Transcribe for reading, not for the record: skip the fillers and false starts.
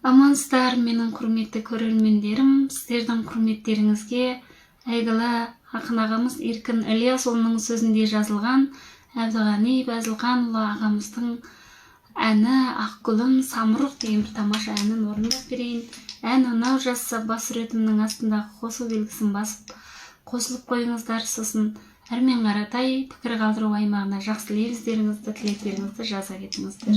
Амансыздар, менің құрметті көрермендерім! Сіздердің құрметтеріңізге әйгілі ақын ағамыз Еркін Ілиясұлының сөзінде жазылған Әбдіғани Бәзілханұлы ағамыздың әні «Ақгүлім самұрық» деген бір тамаша әнін орындап берейін. Ән ұнау жазса, бас суретімнің астындағы қосу белгісін басып, қосылып қойыңыздар. Сосын әрмен қаратай пікір қалдыру аймағына жақсы лебіздеріңізді, тілектеріңізді жаза кетіңіздер.